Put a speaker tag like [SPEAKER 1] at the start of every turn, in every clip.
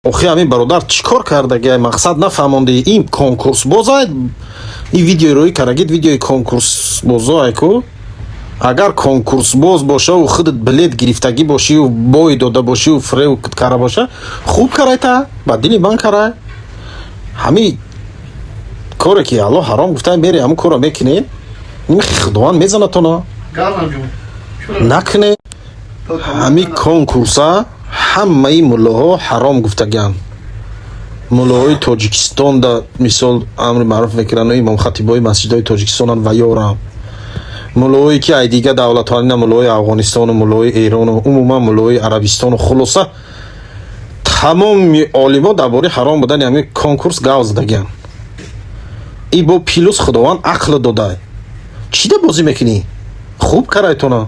[SPEAKER 1] Охи, ҳамин бародар чӣ кор кардаги? Мақсад нафаҳмонди. Ин конкурсбозай, ин видеои рӯӣ карагид, видеои конкурсбозоай ку. Агар конкурсбоз бошаву худат билет гирифтагӣ бошию бой дода бошию фирев кара боша, хуб карайта, ба дили ман карай. Ҳамин коре ки Аллоҳ ҳаром гуфта, мери ҳамун корро мекунед, Худованд мезанатона. Накунед ҳамин конкурса. Ҳамаи муллоҳо ҳаром гуфтагианд. Муллоҳои Тоҷикистонда, мисол, амри маъруф мекунанд, имомхатибои масҷидҳои Тоҷикистонанд ва ёрам муллоҳое ки ай дигар давлатҳо, ина муллоҳои Афғонистону муллоҳои Эрону умуман муллоҳои Арабистону, хулоса, тамоми олимо дар бораи ҳаром будани ҳамин конкурс гав задагианд. И бо плюс Худованд ақл додай, чида бозӣ мекунӣ? Хуб карайтона,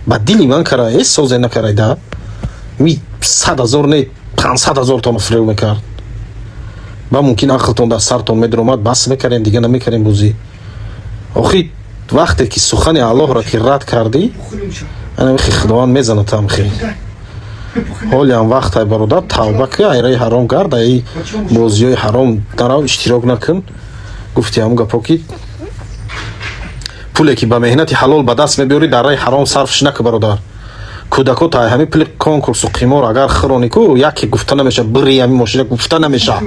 [SPEAKER 1] ба дили ман карай, ҳеҷ созе накарай. Да ми 100 000 не, 500 000 тона фирев мекард. Ба мумкин ақлтон дар сартон медаромад, бас мекардем, дига намекардем бозӣ. Охи, вақте ки сухани Аллоҳро ки рад кардӣ, анамихи Худованд мезанад тамхи. Ҳолиам вақт ай, бародар, тавба ки, айраи ҳаром гард, ай бозиҳои ҳаром дарав, иштирок накун. Гуфти ҳамун гапо ки пуле ки ба меҳнати ҳалол ба даст мебиёрӣ, дар раи ҳаром сарфш наку, бародар. Кӯдако та ҳамин пули конкурсу қимор агар хиронӣ ку, яке гуфта намеша, бири ҳамин мошина гуфта намеша,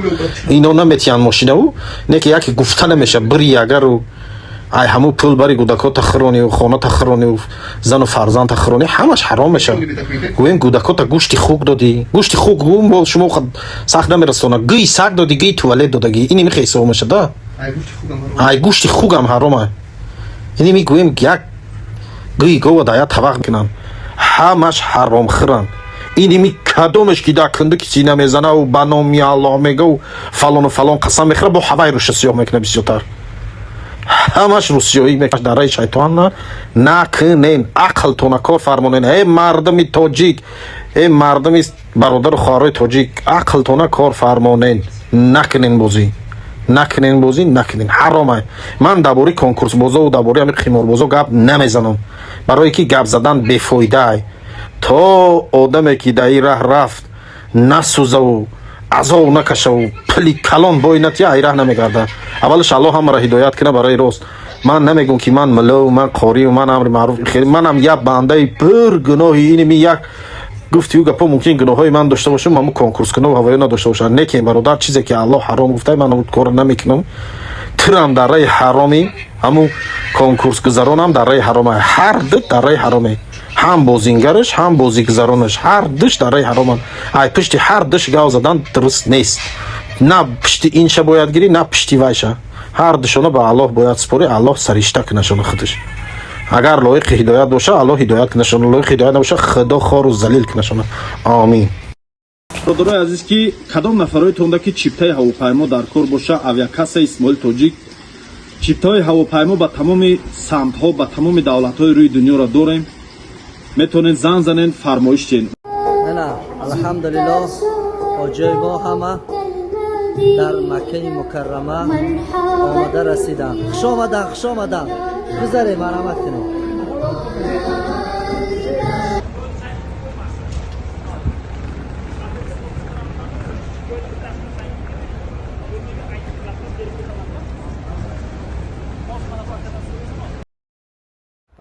[SPEAKER 1] ино наметиҳанд мошинаву, не ки яке гуфта намеша, бири агару ай ҳамун пул бари кӯдакота хиронию хоната хиронию зану фарзандта хиронӣ, ҳамаш ҳаром меша. Гӯем, кӯдакота гӯшти хук додӣ, гӯшти хук гум шумо сахт намерасона, гӯи саг додӣ, гӯи туалет додагӣ, ини михе ҳисоб меша да. Ай гӯшти хугам ҳарома. Ини мегӯем, як гӯи гова да як тавақ мекунанд, ҳамаш ҳаромхӯранд. Иними кадомеш ки дар кунду ки сина мезанаву ба номи Аллоҳ мегаву фалону фалон қасам мехӯра, бо ҳавай руша сиёҳ мекуна, бисёртар ҳамаш русиёӣ дар раи шайтон. Накунен, ақлтона кор фармонен. Э мардуми тоҷик, э мардуми бародару хоҳарои тоҷик, ақлтона кор фармонен, накунен бозӣ, накунен бозӣ, накунен, ҳаромай. Ман дар бораи конкурсбозову дар бораи ҳамин қиморбозо гап намезанам, барое ки гап задан бефоидаай. То одаме ки дар ин раҳ рафт, насӯзаву азоб накашаву пули калон бой натия, ай раҳ намегардад. Аввалаш Аллоҳ ҳамаро ҳидоят кунад барои рост. Ман намегӯм ки ман муллову ман қорию ман амри маъруф, манам як бандаи пур гуноҳи. Иними як гуфти ӯ гапо, мумкин гуноҳҳои ман дошта бошам, ҳамун конкурскуно ҳавоё надошта бошам. Лекин, бародар, чизе ки Аллоҳ ҳаром гуфта, ман ҳамун корро намекунам. Турам дар раи ҳароми, ҳамун конкурсгузаронам дар раи ҳарома, ҳар ду дар раи ҳароме, ҳам бозингараш, ҳам бозигузаронаш, ҳар душ дар раи ҳароманд. Ай пушти ҳар душ гав задан дуруст нест. На пушти инша бояд гирӣ, на пушти вайша. Ҳар душона ба Аллоҳ бояд супорӣ. Аллоҳ саришта кунашона худаш. Агар лоиқи ҳидоят боша, Аллоҳ ҳидоят кунашона, лоиқи ҳидоят набоша, Худо хору залил кунашона. Омин.
[SPEAKER 2] Бародарои азиз, ки кадом нафарои тонда ки чиптаи ҳавопаймо дар кор боша, авиакассаи Исмоил Тоҷик чиптаҳои ҳавопаймо ба тамоми самтҳо, ба тамоми давлатҳои рӯи дунёро дорем. Метавонед занг занед, фармоиш диҳед.
[SPEAKER 3] Ана, алҳамдулиллоҳ, ҳоҷиёи мо ҳама дар Маккаи Мукаррама омада расиданд. Хуш омаданд, хуш омаданд. Гузарем, марҳамат кунед.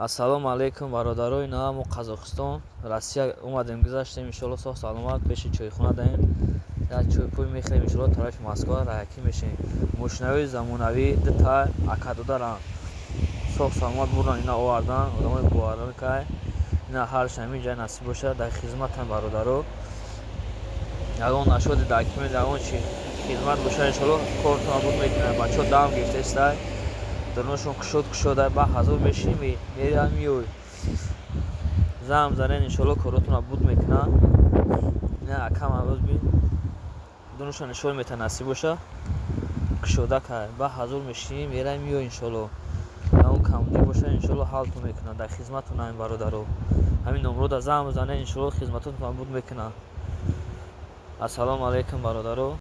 [SPEAKER 4] Ассалому алайкум, бародарои намо Қазоқистон, Россия омадем, гузаштем, иншоалло, соҳ саломат. Пеши чойхона даем, як чойпӯй мехӯрем, иншоалло, тарафи Москва раякӣ мешем. Мошинаҳои замонавӣ дута акадодаранд, соҳ саломат бурдан, ина овардан, одамои боваркай. Ина ҳарш ҳамин ҷай насиб бошад, дар хизматам, бародаро. Ягон нашоди документ, ягон чи хизмат бошад, иншоалло, кортона буд мекунанд. Бачаҳо дам гирифтаистай, дурношон кушод кушода, ба ҳазор мешинӣ, мерам, миёй. Занг занен, иншоалло, коротона буд мекунанд. Ина акам авоз бин, дурноша нишон мета, насиб боша, кушода кай, ба ҳазор мешинӣ, мерам, миёй, иншоалло. Ягон камбудӣ боша, иншоалло, ҳалтон мекунанд. Дар хизматон ҳамин, бародаро. Ҳамин номрода занг бизанед, иншоалло, хизматотон буд мекунанд. Ассалому алайкум, бародаро.